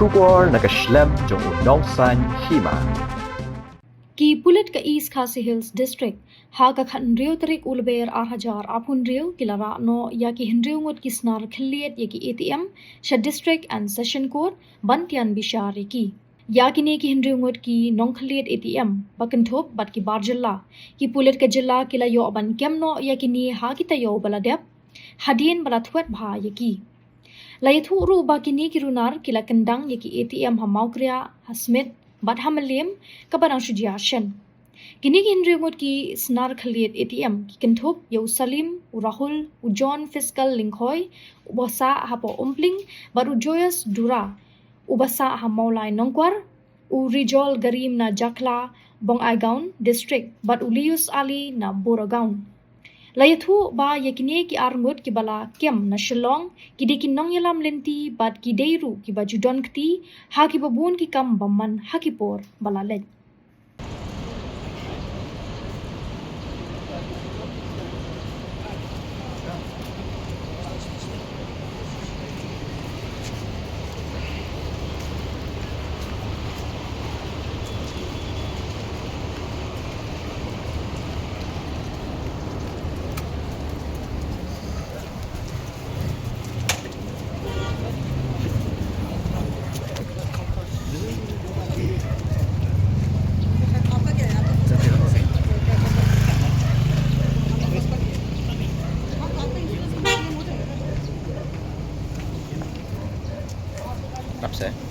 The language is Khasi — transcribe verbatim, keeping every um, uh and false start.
Khubor na ka shlem jong u nongsan hima. Ki pulit ka East Khasi Hills District ha ka khathynriew tarik u Lber ar hajar arphew hynriew ki la rah noh ïa ki hynriew ngut ki snar khyllied ïa ki A T M sha District and Session Court ban tian bishar ïa ki. Ïa kine ki hynriew ngut ki nongkhyllied A T M ba kynthup bad ki bar jylla, ki pulit ka jylla ki la ïoh ban kem noh ïa kine ha ki taïew ba la dep hadien ba la thwet bha ïa ki. La ïathuh ruh ba kine ki runar ki la kyndang ïa ki A T M ha Mawkriah, ha Smit bad ha Mylliem kaba dang shu jia shen. Kine ki hynriew ngut ki snar khyllied A T M ki kynthup ïa u Salim, u Rahul, u John Fiskal Lyngkhoi uba sah hapoh Umpling bad u Joyous Dura uba sah ha Mawlai Nongkwar, u Rijol Garim na Jakla Bongaigaon District bad u Lius Ali na Boragaon. La ïathuh ba ïa kine ki ar ngut kiba la kem na Shillong ki dei ki nongïalam lynti bad ki dei ruh kiba ju don kti ha kiba bun ki kam bymman ha ki por ba la leit. Tap se.